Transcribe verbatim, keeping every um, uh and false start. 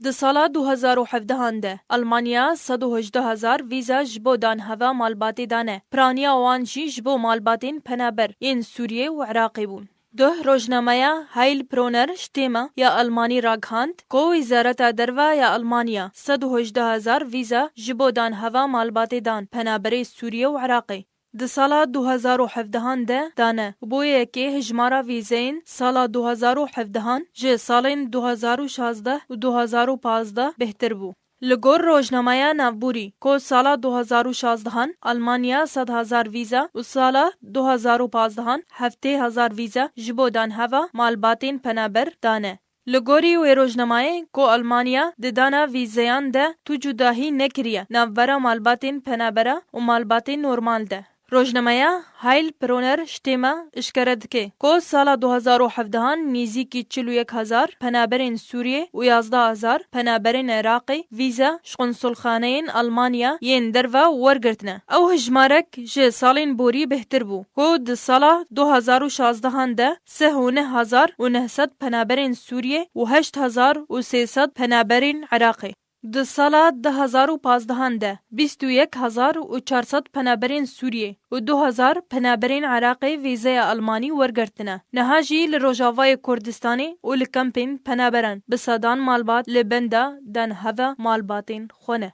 Di sala du hezar û hevdehan de Almanya sed û hejdeh hezar vîza ji bo danheva malbatê dane. Piraniya wan jî ji bo malbatên penaber yên Sûriyê û Iraqê bûn. Duh rojnameya Heilbronner Stimme ya Almanî ragihand ku Wezareta Derve ya Almanya sed û hejdeh hezar vîza ji bo danheva malbatê dan penaberê Sûriyê û Iraqê. Di sala du hezar û hevdehan de dane û bo yekê hijmara vîzeyên sala du hezar û hevdehan ji salên du hezar û şazdeh û du hezar û pazdeh bêhtir bû. Li gor rojnameya navborî ku sala du hezar û şazdehan Almanya sed hezar vîza û sala du hezar û pazdehan heftê hezar vîza ji bo danheva malbatên penaber dane. Li gorî wê rojnamayê ku Almanya di dana vîzeyan de tu cudahî nekiriye navbera malbatên penabera û malbatên normal de. Rojnameya Heilbronner Stimme eşkere dike ku sala du hezar û hevdehan nêzîkî çil û yek hezar penaberên Sûriyê û yazdeh hezar penaberên Iraqê vîza ji qunsulxaneyên Almanya yên derve wergirtine. Ew hijmarek ji salên borî bêhtir bû ku di sala du hezar û şazdehan de sih û neh hezar û neh sed penaberên Sûriyê û heşt hezar û sê sed penaberên Iraqê. Di sala du hezar û pazdehan de bîst û yek hezar û çar sed penaberên Sûriyê û du hezar penaberên Iraqê vîzeya Almanî wergirtine. Niha jî li Rojavayê Kurdistanê û li kempên penaberan bi sedan malbat li benda danheva malbatên xwe ne.